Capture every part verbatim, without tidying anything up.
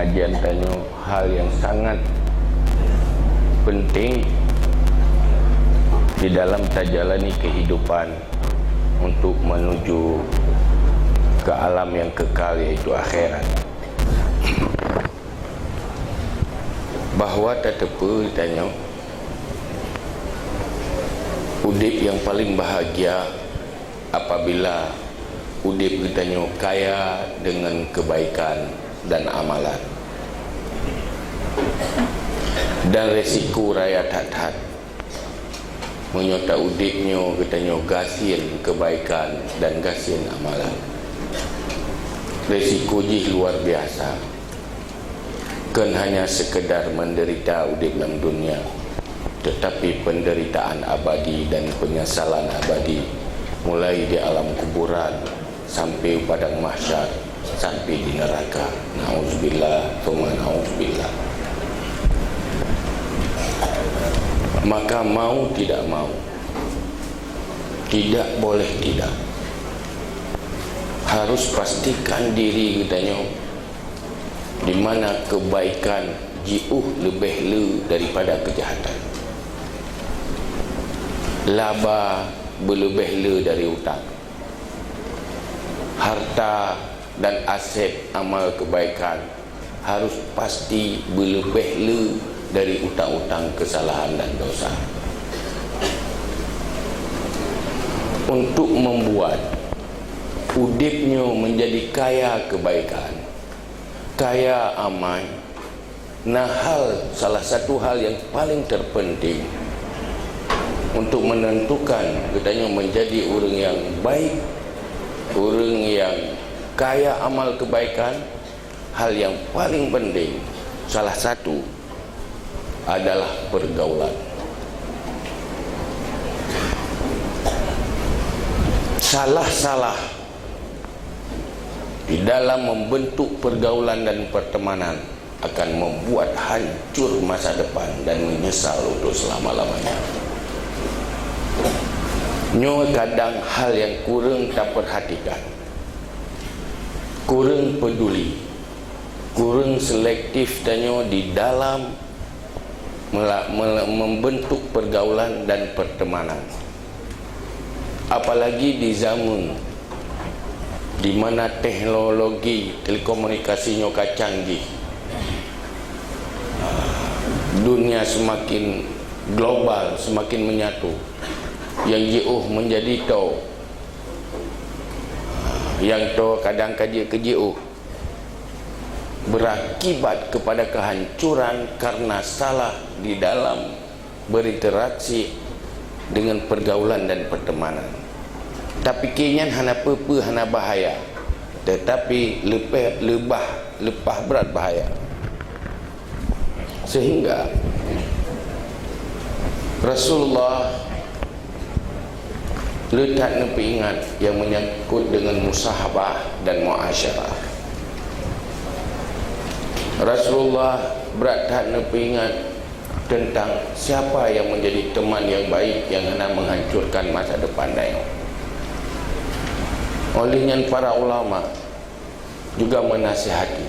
Kajian tanyoe hal yang sangat penting di dalam tajalani kehidupan untuk menuju ke alam yang kekal, yaitu akhirat. Bahwa tateupeue tanyoe udeb nyang paleng bahagia apabila udeb geutanyoe kaya deungon keubaikan dan amalan. Dan resiko raya that-that meunyoe ta udeb nyoe geutanyoe gasien keubaikan dan gasien amalan. Resiko jih luar biasa. Kon hanya sekedar menderita udeb lam dunia, tetapi penderitaan abadi dan penyesalan abadi, mulai di alam kuburan sampai padang mahsyar, sampai di neraka. Nauzubillah, tsumma nauzubillah. Maka mau tidak mau, tidak boleh tidak, harus pastikan diri geutanyoe di mana keubaikan jiôh leubeh le daripada keujahatan. Laba beuleubeh le dari utang. Harta dan aset amal keubaikan harus pasti beuleubeh le dari utang-utang keusalahan dan dosa. Untuk membuat udeb nyoe menjadi kaya keubaikan, kaya amai, na hal, salah satu hal nyang paleng terpenting untuk menentukan geutanyoe menjadi ureuëng nyang baik, ureuëng nyang kaya amal keubaikan. Hal nyang paleng penting, salah satu adalah pergaulan. Salah-salah di dalam membentuk pergaulan dan pertemanan akan membuat hancur masa depan dan menyesal untuk selama-lamanya. Nyoe kadang hal nyang kureueng tapeurhatikan, kureueng peuduli, kureueng selektif tanyoe di dalam mela-, mela-, membentuk pergaulan dan pertemanan. Apalagi di zaman di mana teknologi telekomunikasi nyoe ka canggih, dunia semakin global, semakin menyatu. Nyang jiôh menjadi toe, nyang toe kadang ka jeuet keu jiôh. Berakibat kepada kehancuran karena salah di dalam berinteraksi dengan pergaulan dan pertemanan. Tapi keu nyan hana peue-peue, hana bahaya, tetapi leupah, leubah, leupah brat bahaya. Sehingga Rasulullah le that neupeuingat nyang menyangkut dengan musahabah dan muasyarah. Rasulullah brat that neupeuingat tentang siapa yang menjadi teman yang baik yang hana menghancurkan masa depan tanyoe. Oleh nyan para ulama juga menasihati.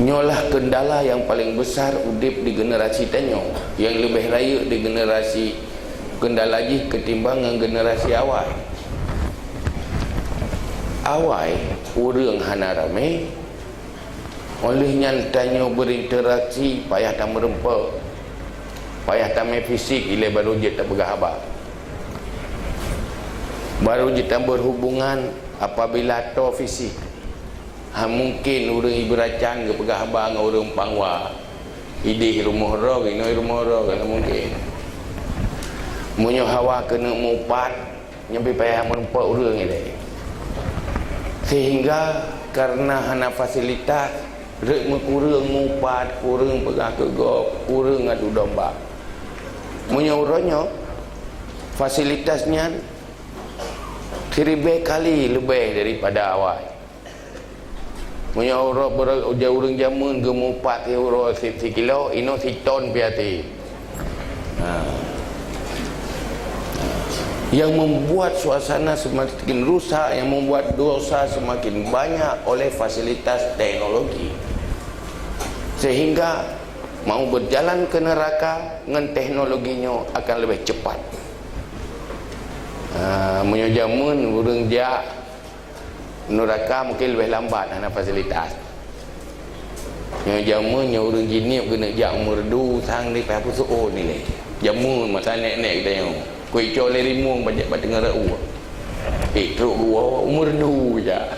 Nyoe lah kendala nyang paleng besar udeb di generasi tanyoe, nyang leubeh rayeuk di generasi, kendala jih ketimbang ngon generasi awai. Awai, ureuëng hana ramé, oleh nyan tanyoe berinteraksi payah tameureumpok, payah tamé fisik, ilée barô jeuet tapeugah haba. Barô jeuet taberhubungan apabila toe fisik. Hana mungken ureuëng Ibeuracan geupeugah haba ngon ureuëng Pangwa, ideh rumoh droe, inoe rumoh droe, hana mungken. Meunyoe hawa keuneuk mupat, nyan pih payah meureumpok ureuëng ilée. Sehingga karena hana fasilitas, rot meukureueng mupat, kureueng peugah keu gob, kureueng adu domba. Meunyoe uroe nyoe, fasilitas nyan siribée kali leubeh daripada awai. Meunyoe uroe beuroe uja ureuëng jameun geumupat siuroe si-, sikilo, inoe siton pih até. Ha. Ha. Yang membuat suasana semakin rusak, yang membuat dosa semakin banyak oleh fasilitas teknologi. Sehingga mau berjalan ke neraka ngon teknologi nyoe akan lebih cepat. Ha, meunyoe jameun ureuëng jak nuraka mungkin lebih lambat, hana fasilitas. Nyoe jameun nyoe ureuëng jinieb keuneuk jak meurdu sang di payah peusoe nilai. Jameun masa nek-nek kita nyoe. Kui cok lé rimueng bajak bak teungoh reu. Eh, trok gua meurdu jak.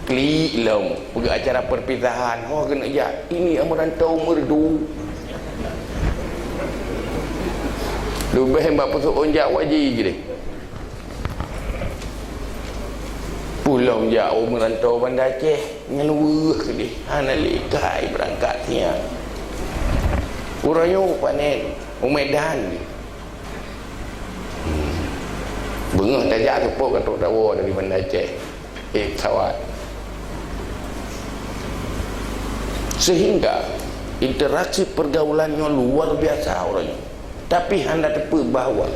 Klik lom, peugah acara perpisahan. Ho keuneuk jak. Ini merantau meurdu. Leubeh bak peusoe jak wajib jih. Pulom jak u meurantau Banda Aceh nyan weueh keudeh, hana lé kai beurangkat siang. Uroe nyoe panen u Medan. Hmm. Beungoh tajak seupôt ka trok tawoe dari Banda Aceh. Eh, pesawat. Sehingga interaksi pergaulan nyoe luar biasa uroe nyoe. Tapi hana teupeu bahwa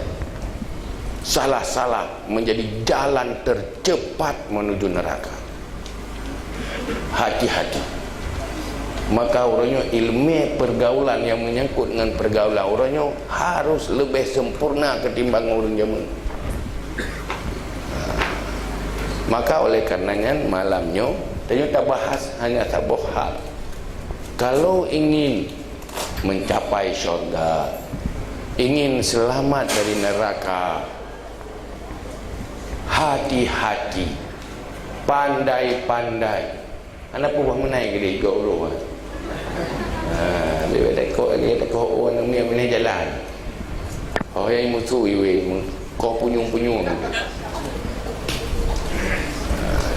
salah-salah menjadi jalan tercepat menuju neraka. Hati-hati. Maka uroe nyoe ilmu pergaulan yang menyangkut dengan pergaulan uroe nyoe harus lebih sempurna ketimbang ureuëng jameun. Maka oleh karena nyan malam nyoe tanyoe tabahas hanya saboh hal. Kalau ingin mencapai syurga, ingin selamat dari neraka, hati-hati, pandai-pandai. Hana peue bah meunai keudeh gob uroe. Ha, leubeh takot lagi takot ureuëng meunai jalan. Oh, nyang musu iwe, ko punyueng-punyueng.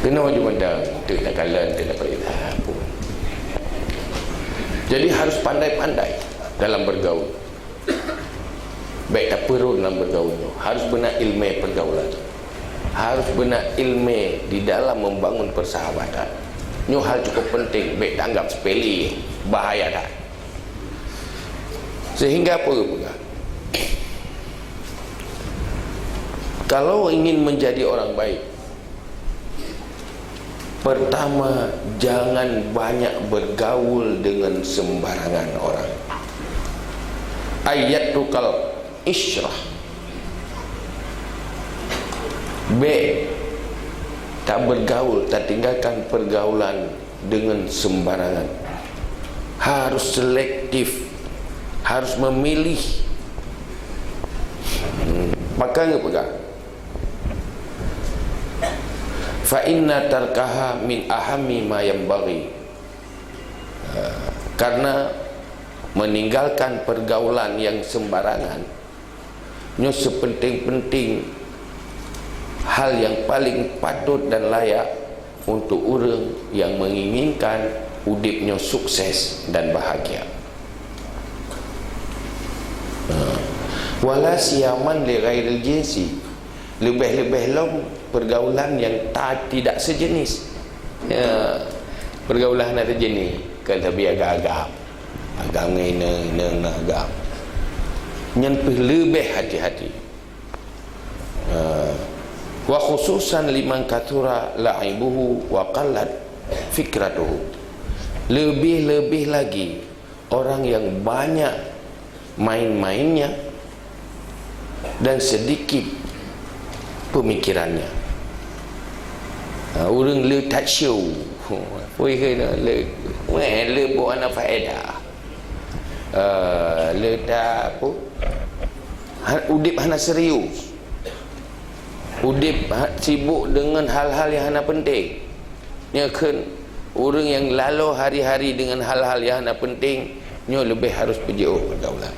Keunoe jumada, teuk takalon, teuk takalon. Jadi harus pandai-pandai dalam bergaul. Baik tapeurun dalam bergaul nyoe, harus beuna ilmu pergaulan. Harus beuna ilmu di dalam membangun persahabatan. Nyoe hal cukup penting, baik tanggap sepele, bahaya that. Sehingga apa peugah? Kalau ingin menjadi orang baik, pertama, jangan banyak bergaul dengan sembarangan orang. Ayatul isyrah. Bek tak bergaul, tak tinggalkan pergaulan dengan sembarangan. Harus selektif, harus memilih. Hmm, pakon geupeugah, "Fa inna tarkaha min ahammi ma yanbaghi." Ha, karena meninggalkan pergaulan yang sembarangan, nyoe sepenting-penting hal yang paling patut dan layak untuk ureuëng yang menginginkan udeb nyoe sukses dan bahagia. Ha. Wala siyaman li ghairil jinsi. Leubeh-leubeh lom pergaulan yang ta-, tidak sejenis. Ya, pergaulan hana sejenis, kan sabe agam-agam. Agam ngon inong, inong ngon agam. Nyan pih leubeh hati-hati. Ha. Wa khususan liman kathura la'ibuhu wa qallat fikratuhu. Lebih-lebih lagi orang yang banyak main-mainnya dan sedikit pemikirannya. Ha, ureuëng le that show. Pui kena le, weh, le buat hana faedah. Eh, le that apa? Ha, udeb hana serius. Udeb ha, sibuk dengan hal-hal yang hana penting. Nyoe kheun ureuëng nyang lalo hari-hari dengan hal-hal nyang hana penting, nyoe leubeh harôh peujiôh pergaulan.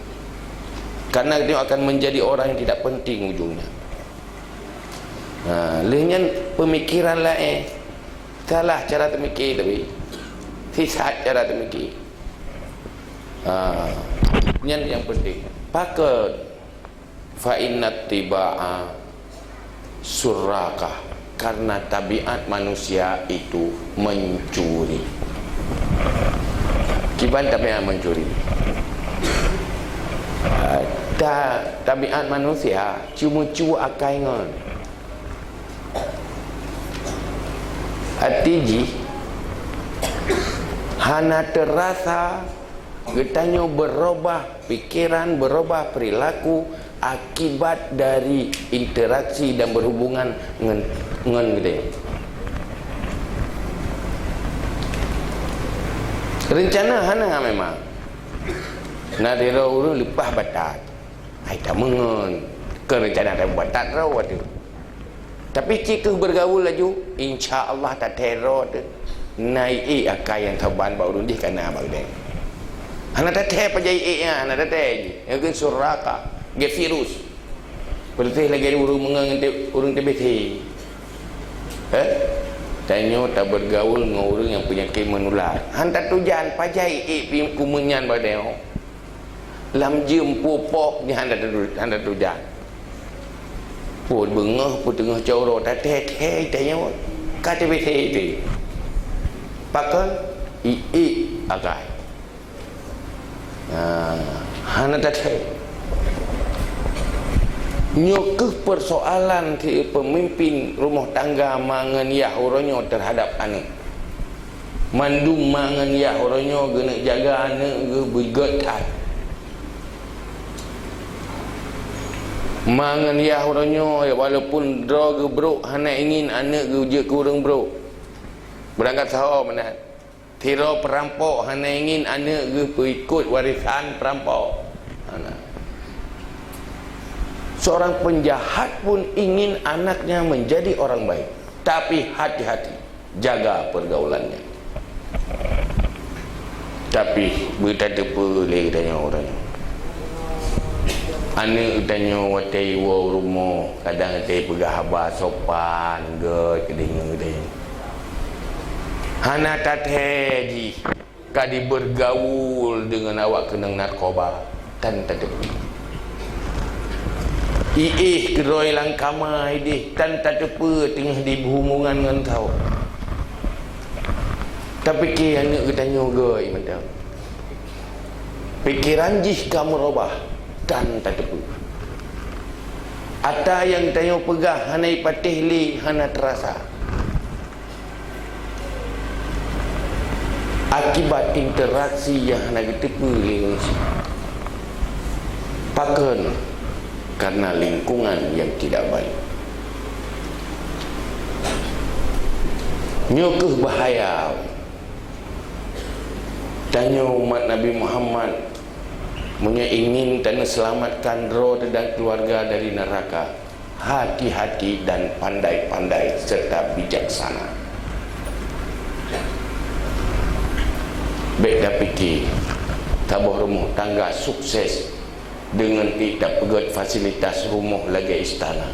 Karena nyoe akan menjadi orang yang tidak penting ujungnya. Ha, lheueh nyan pemikiran laén, salah cara teumikir tapi. Sisat cara teumikir. Ha, nyan nyang penting. Pakon? Fa inna tiba'a surraqah, karena tabiat manusia itu mencuri. Kiban tabiat mencuri? Ah, Ta-, tabiat manusia cuma cu akai ngon. Arti jih, hana teurasa geutanyoe beurubah pikeran, beurubah peurilaku akibat dari interaksi dan berhubungan ngon, ngon geutanyoe. Reuncana hana memang. Na sidroe ureuëng leupah batat. Hai tameungon, keu reuncana tamubatat droe teuh. Tapi ci kheueh beureugaul laju, insya Allah tathee droe teuh. Na ié akai nyang saban bak ureuëng jih ka na bak geutanyoe. Hana tathee pajan ié nyan, hana tathee jih. Nyan keuh suraka, geuvirus. Peureutéh lagée ureuëng meungon ngon ureuëng T B C. Eh? Tanyoe tabeureugaul ngon ureuëng nyang peunyakét meunular. Han tatujan pajan ié pih kumeunyan bak geutanyoe. Lam jeuem pupok nyan hana tatu-, hana tatujan. Peuet beungoh, peuteungoh coro, tathee-thee tanyoe ka T B C teuh. Pakon? Ié akai. Nah, hana tathee. Nyoe kheueh peursoalan si peumimpin rumoh tangga ma ngon yah uroe nyoe teuhadab aneuëk. Mandum ma ngon yah uroe nyoe geuneuk jaga aneuëk geuh beugét that. Ma ngon yah uroe nyoe, walaupun droe geuh brok, hana ingin aneuëk geuh jeuet keu ureuëng brok. Beurangkat saho meunan. Sidroe peurampok hana ingin aneuëk geuh peuikot warisan peurampok. Hana. Seorang penjahat pun ingin anaknya menjadi orang baik. Tapi hati-hati. Jaga pergaulannya. Tapi beutateupeue lé geutanyoe uroe nyoe. Aneuëk geutanyoe watée iwoe u rumoh, kadang watée peugah haba sopan, gét, geudeungoe geutanyoe. Hana tathee jih ka jibeureugaul deungon awak keunong narkoba, tan tateupeue. Ié keudroe lam kama ideh, tan tateupeue teungoh jibeuhubungan ngon saho. Tapike aneuëk geutanyoe gét mantong. Pikeran jih ka meurubah, tan tateupeue. Ata nyang tanyoe peugah hana jipatéh lé, hana teurasa. Akibat interaksi nyang hana geuteupeue lé manusia. Pakon? Karena lingkungan yang tidak baik. Nyoe kheueh bahaya. Tanyoe umat Nabi Muhammad, meunyoe ingin taneuselamatkan droe dan keuluwarga dari neuraka, hati-hati dan pandai-pandai serta bijaksana. Bék tapike, saboh rumoh tangga sukses deungon pih tapeugét fasilitas rumoh lagée istana.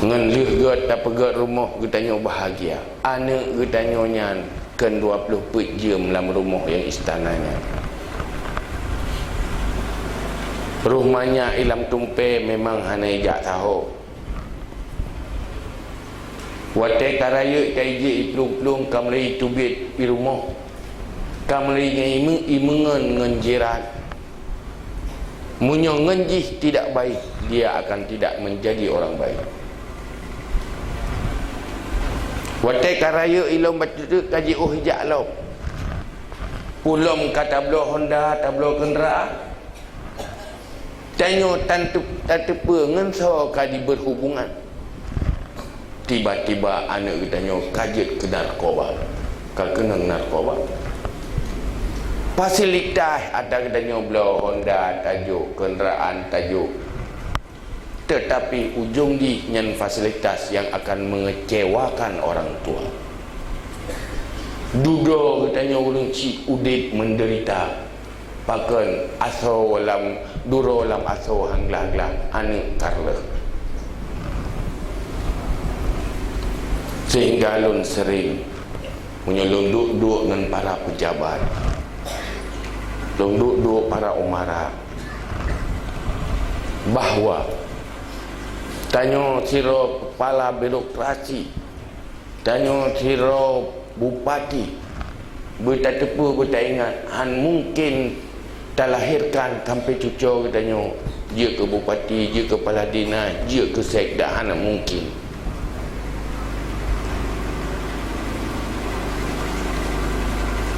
Ngon lheueh gét tapeugét rumoh geutanyoe bahagia. Aneuëk geutanyoe nyan kheun dua ploh peuet jeuem lam rumoh nyang istana nyan. Roh manyak i lam tumpée memang hana ijak saho. Watée ka rayeuk ka ijak i plueng-plueng ka mulai teubiet i rumoh, ka mulai ngon imeung-, imeungon ngon jiran. Meunyoe ngon jih tidak baik, dia akan tidak menjadi orang baik. Watée ka rayeuk i lom bacut ka jiôh ijak lom. Peulom ka tabloe honda, tabloe keundaraan. Tanyoe tan teu-, tateupeue ngon soe ka jibeurhubungan. Tiba-tiba aneuëk geutanyoe ka jeuet keu narkoba, ka keunong narkoba. Fasilitas ata geutanyoe bloe honda tajok, keundaraan tajok, teutapi ujong jih nyan fasilitas nyang akan mengecewakan orang tua. Dudoe geutanyoe ureuëng chik udeb meudeurita. Pakon asoe lam, duroe lam asoe han glah-glah, aneuëk karleuh. Sehingga lôn sering, meunyoe lôn duek-duek ngon para pejabat, lôn duek-duek para umara, bahwa tanyoe sidroe kepala birokrasi, tanyoe sidroe bupati, Beutateupeu, beutaingat, han mungken talahérkan sampoe cucoe geutanyoe jeuet keu bupati, jeuet keu kepala dinas, jeuet keu sekda, hana mungken.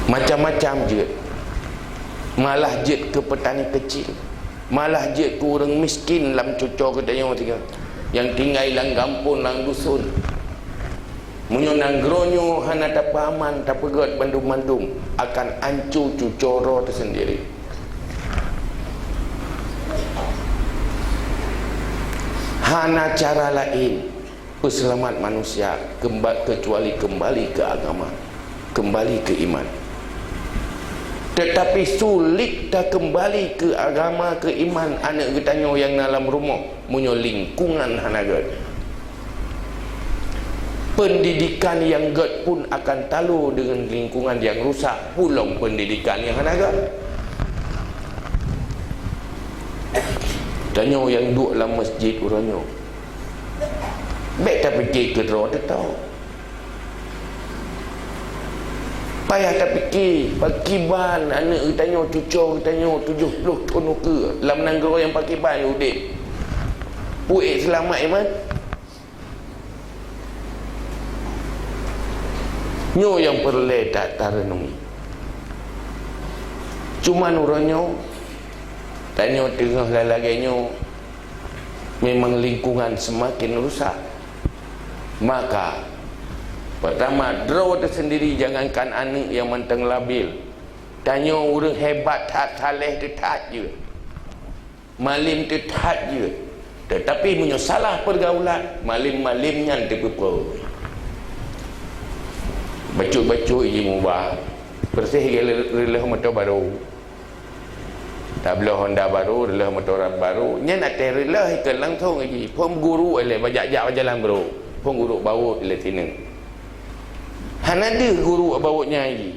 Macam-macam jeuet. Malah jeuet keu peutani keucil. Malah jeuet keu ureuëng miskin lam cucoe geutanyoe tiga, nyang tinggai lam gampông, lam dusun. Meunyoe nanggroe nyoe hana tapeuaman, tapeugét bandum-bandum, akan anco cucoe droe teuh sendiri. Hana cara laén peuseulamat manusia keumba-, keucuali keumbali keu agama, keumbali keu iman. Teutapi sulet takeumbali keu agama, keu iman aneuëk geutanyoe nyang na lam rumoh, meunyoe lingkungan hana gét. Peundidikan nyang gét pun akan talo deungon lingkungan nyang rusak, pulom peundidikan nyang hana gét. Tanyoe nyang duek lam masjid uroe nyoe, bék tapike keudroe teuh. Payah tapike, pakiban aneuëk geutanyoe, cucoe geutanyoe tujoh ploh thon ukeue lam nanggroe nyang pakiban udeb. Peue ék seulamat iman? Nyoe nyang peureulée ta-, tareunungi. Cuman uroe nyoe, tanyoe teungoh lagée nyoe, memang lingkungan seumaken rusak. Maka, peurtama, droe teuh sendiri, jangankan aneuëk nyang mantong labil, tanyoe ureuëng hebat that, saleh teuh that jeuet. Malem teuh that jeuet, teutapi meunyoe salah peurgaulan, malem-malem nyan teupeupo. Bacut-bacut jih mubah, peureséh lé reuleueh moto barô. Tabloe honda barô, reuleueh moto barô. Nyan até reuleueh ikeu langsong jih. Phon guru ilée bajak-jak bak jalan brôk. Phon guru bawot ilée sineuk. Hana deuh guru bawot nyan jih.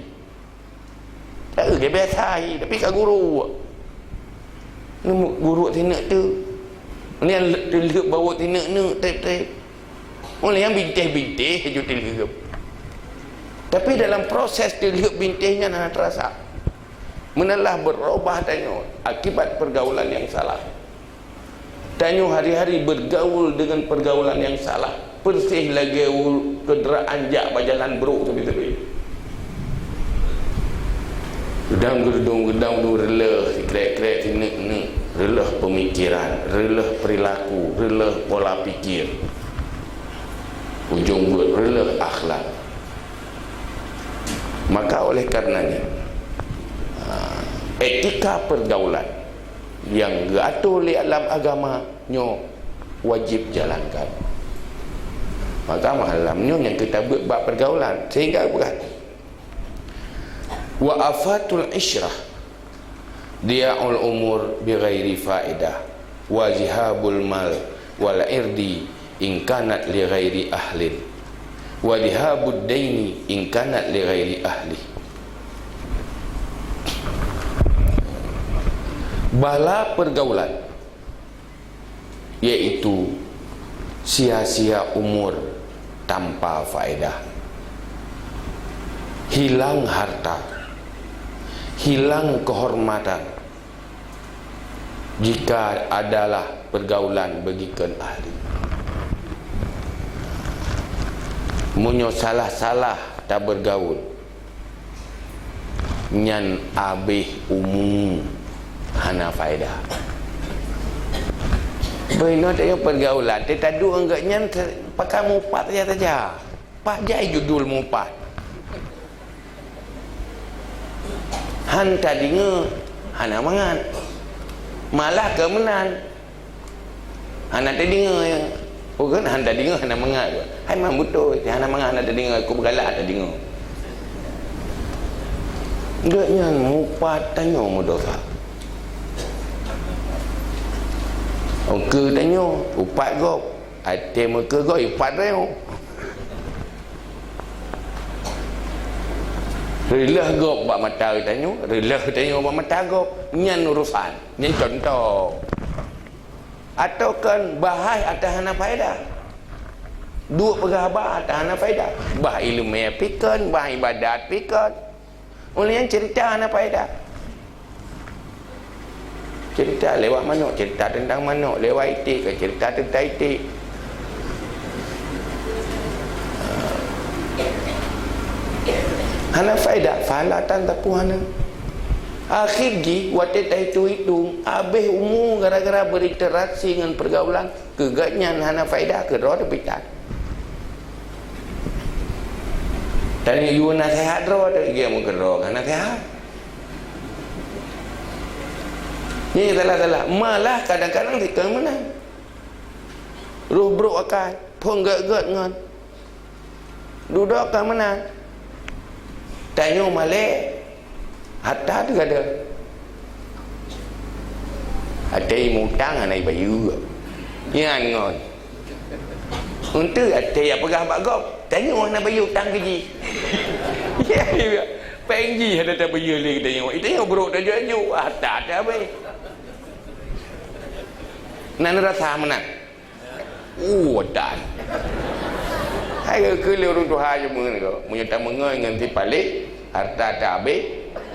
Taeu ke biasa hai, tapi ka guru. Nemu guru sineuk tu. Ni teulheuep bawot sineuk-neuk, tep-tep. Mulai nyang binteh-binteh aju teulheuep. Tapi dalam proses teulheuep binteh nyan hana terasa. Meunalah berubah tanyoe akibat pergaulan yang salah. Tanyoe hari-hari bergaul dengan pergaulan yang salah, persis lagée u-, keudraan jak bak jalan brôk teubit-teubit. Geudang geudong, geudang geudong, reuleueh sikrek-krek, sineuk-neuk, reuleueh pemikiran, reuleueh perilaku, reuleueh pola pikir. Ujong buet reuleueh akhlak. Maka oleh karenanya, ha, etika pergaulan nyang geuatoe lé lam agama nyoe wajéb jalankan. Maka malam nyoe nyang kita buet bak pergaulan sehingga berat. Wa afatul isyrah, diya'ul umur bighairi faidah, wa zihabul mal wal irdi in kanat li ghairi ahlin, wa zihabud daini in kanat li ghairi ahli. Bala pergaulan, yaitu sia-sia umur tanpa faedah, hilang harta, hilang kehormatan, jika adalah pergaulan beugikeuen ahli. Meunyoe salah-salah tabeurgaul, nyan abéh umu hana faedah. Beungoh teuh pergaulan teuh taduek anggô nyan pakon mupat saja-saja. Pat jai judul mupat. Han tadeungoe hana mangat. Malah keu meunan. Hana tadeungoe. Bukan han tadeungoe hana mangat. Hai man beutôi, hana mangat hana tadeungoe, aku beugalak hana tadeungoe. Geuh nyan mupat tanyoe meudosa. Ukeue tanyoe, upat gob. Até meukeue gob, upat tanyoe. Reuleueh gob bak mata tanyoe, reuleueh tanyoe bak mata gob. Nyan urosan. Nyan contoh. Atawa kon bahai ata hana faedah. Duek peugah haba ata hana faedah. Bah ileumèe pih kon, bah ibadat pih kon. Uleh nyan cerita hana faedah. Cerita lewat manok, cerita tentang manok, lewat iték, ka cerita tentang iték. Hana faedah, fala tanzafu hana. Akhé jih, watée tahitung-hitung, habéh umu gara-gara berinteraksi ngon pergaulan, keu gobnyan hana faedah, keudroe teupitan. Tanyoe yue naseuhat droe teuh, geu meukeudroe ka naseuhat. Nyan salah-salah. Malah kadang-kadang sikon meunan. Roh brok akai, phon gét-gét ngon. Dudoe ka meunan. Tanyoe malée, hareuta teuh gadoh. Até mutang hana bayeue. Nyan ngon. Untuk até jak peugah bak gob, tanyoe hana bayeue utang keu jih. Ya, ya. Péng jih hana tabayeue lé keu tanyoe. Tanyoe brok tajok-jok, hareuta teuh habéh. Nan rasa meunan. Uh, dan. Hai keu lé ureuëng tuha jameun ko. Meunyoe tameungon ngon si paléh, hareuta teuh habéh,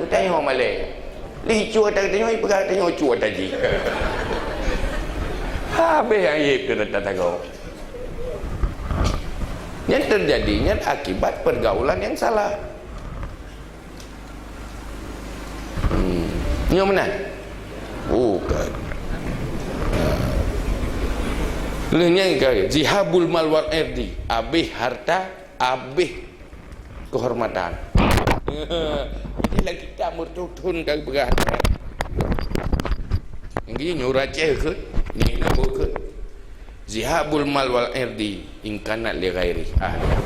tanyoe malée. Lé cue ata tanyoe, peugah tanyoe cue ata jih. Habéh aib teuh ata tanyoe. Nyan teujadi nyan akibat pergaulan nyang salah. Hmm. Nyoe meunan? Bukan. Ha. Lheueh nyan ka zihabul mal wal irdi, habéh hareuta, habéh keuhormatan. Jadi lagi tak meututhon ka peugah. Nyang nyoe ureuëng Aceh kheun, nyoe Nabok kheun. Zihabul mal wal irdi in kanat li ghairi ahliha.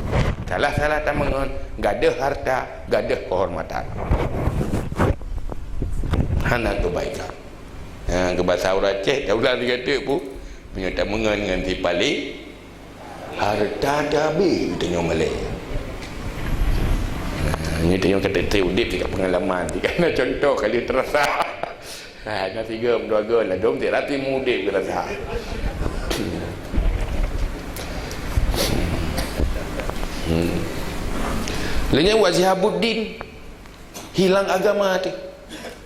Salah-salah tameungon, gadoh hareuta, gadoh keuhormatan. Hana keubaikan. Ha, keu basa ureuëng Aceh, taulang sigateuk pu. Meunyoe tameungon ngon si paléh, hareuta teuh habéh, tanyoe malée. Ha, nyoe tanyoe ka teuteu udeb sigoe peungalaman, sigoe na contoh ka lheueh teurasa. Ha, na sigom dua gom ladom, tieb rati mudeb geurasa. Hmm. Lheueh nyan wa zihabuddin, hilang agama teuh.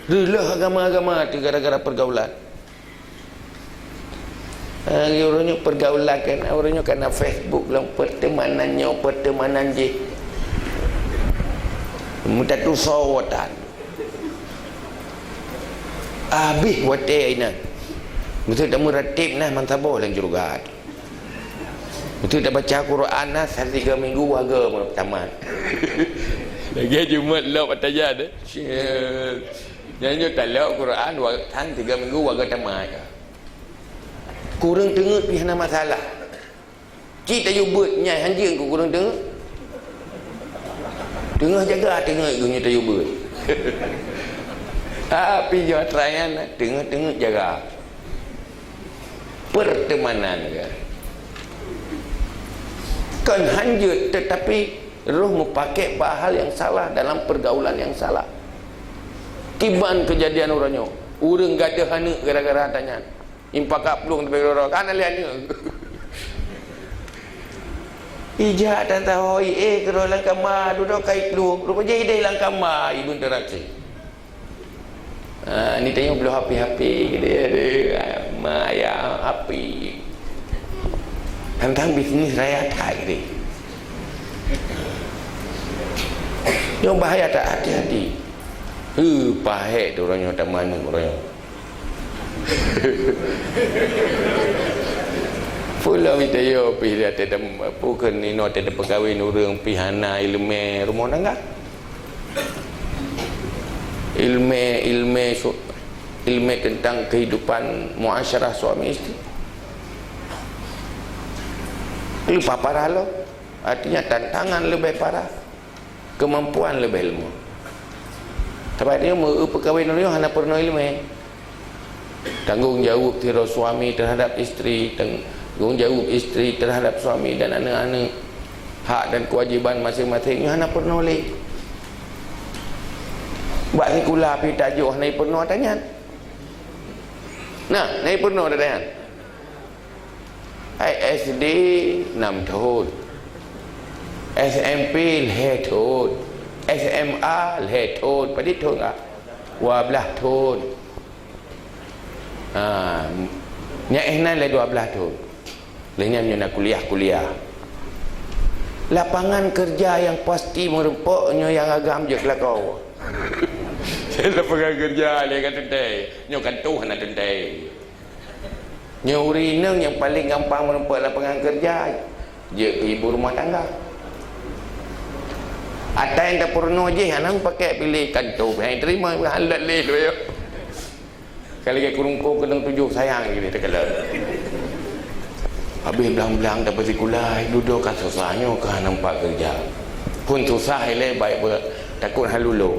Reuloh agama-agama teuh gara-gara pergaulan. Ha, uroe nyoe pergaulan kan, uroe nyoe kana Facebook lom, pertemanan nyoe, pertemanan jih. Meutatusoe tan. Habéh watée inan. Beutôi tameuratéb na meusaboh lam syeuruga. Beutôi tabaca Quran na satiga minggu waga tamat. Lagée Jumat lom atajan, eh. Nyan nyoe talok Quran wa-, tan tiga minggu waga tamat. Kureueng teungeut pih hana masalah. Cit tayue beuet nyai hanjeut keu kureueng teungeut. Teungoh jaga teungeut geuh nyoe tayue beuet. Tapi nyoe atra nyan teungeut-teungeut jaga. Pertemanan ke. Kon hanjeut, tetapi roh meupakék bak hal nyang salah dalam pergaulan nyang salah. Kiban keujadian uroe nyoe, ureuëng gadoh aneuk gara-gara tanyan. Impaka plueng teubeh keudroe-droe, ka hana lé aneuk. Ijak tan taho, eh, keudroe lam kama, dudoe kai plueng, rupajih ideh lam kama, ibeuen teuraksi. Ah, ni tanyoe bloe H P-H P, gitu ya, deh, ma ya, H P. Tantang bisnis raya that, gitu. Nyoe bahaya that, hati-hati. Heu, pahek tu uroe nyoe, taman uroe nyoe. Pula mita yo pih dia teuh, bukan inoe teuh peukawén ureuëng pih hana ileumé rumoh tangga. Ilmu, ilmu su-, ilmu tentang kehidupan muasyarah suami isteri. Leupah parah lom. Artinya tantangan leubeh parah, kemampuan leubeh leumoh. Sabab nyoe meu-, peukawén nyoe hana peurunoe ileumé. Tanggung jaweueb sidroe suami terhadap isteri, tang-, tanggung jaweueb isteri terhadap suami dan aneuk-aneuk, hak dan kewajiban masing-masing nyoe hana peurunoe lé. Bak sikula pih tajok hana peurunoe ata nyan. Nah, hana peurunoe ata nyan. Hai S D enam thon, S M P lhèe thon, S M A lhèe thôn, padum thôn ka? Dua blaih thôn. Ha, nyan éh nan lé dua blaih thôn. Lheuh nyan nyoe na kuliah-kuliah. Lapangan keureuja nyang pasti meurumpok nyoe nyang agam jeuet keu lakoe. Lapangan keureuja lé ka teuntèe. Nyoe kan tuh hana teuntèe. Nyoe ureueng inong nyang paleng gampang meurumpok lapangan keureuja, jeuet keu ibu rumah tangga. Ata nyang tapeurunoe jih hana meupaké piléh kan tuh, hana teurimong, hana lé lé. Ka lagèe kurungkong keunong tujoh sayang lagèe teukalon. Habéh blang-blang dapeuet sikula, dudoe ka susah nyoe ka nampak keureuja. Phon susah ilèe baik beu takot hana lulus.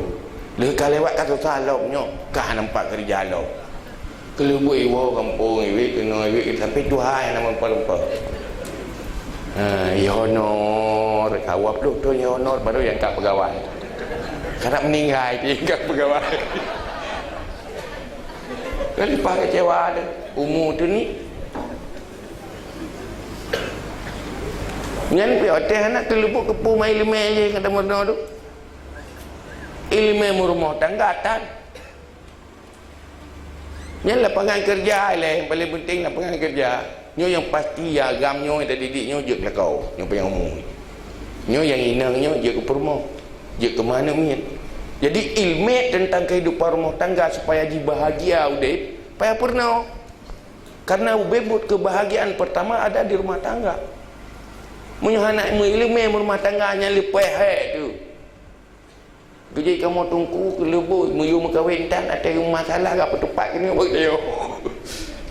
Lheuh ka lewat ka susah lom nyoe ka nampak keureuja lom. Keuleubuk iwoe gampông iwet keunoe iwet sampai tuha nyang na meurumpok-rumpok. Ha, i honor, dua ploh thôn i honor baru nyang ka peugawai. Karab meuninggai pih nyang ka peugawai. Kan leupah keucewa teuh, umu teuh ni. Nyan pih watèe hana keuleubuk keupeue ma ileumèe jih nyang ka tameurunoe tu. Ileumèe meurumoh tangga tan. Nyan lapangan keureuja ilèe, nyang paleng peunteng lapangan keureuja. Nyoe nyang pasti agam nyoe tadidik nyoe jeuet keu lakoe, nyoe panyang umu. Nyoe nyang inong nyoe jeuet keu peurumoh, jeuet keu ma aneuk miet. Jadi ileumèe teuntang keuhidupan rumoh tangga supaya jih bahagia udép, payah peurunoe. Karena ubé buet keubahgiaan peurtama ada di rumah tangga. Meunyoe hana meuileumèe meurumah tangga nyan leupah hék teuh. Geujak kamoe teungku keuleubuk meuyue meukawen tan, watèe masalah ka peutupat keunoe bak nyoe.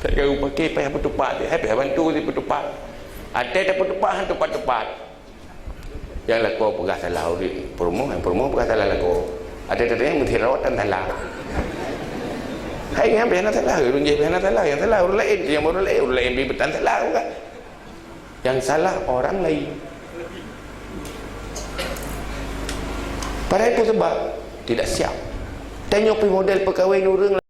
Tak ka paké payah peutupat, hai payah bantu si peutupat. Watèe tapeuteupat han tupat-tupat. Nyang lakoe peugah salah ureueng peurumoh, nyang peurumoh peugah salah lakoe. Watèe tatanyong meusidroe tan salah. Hai nyan pih hana salah, ureueng jih pih hana salah, nyang salah ureueng laén, nyang ureueng laén, ureueng laén pih tan salah bukan. Nyang salah orang lain. Padahai peue sabab? Tidak siap. Tanyoe pih model peukawen ureueng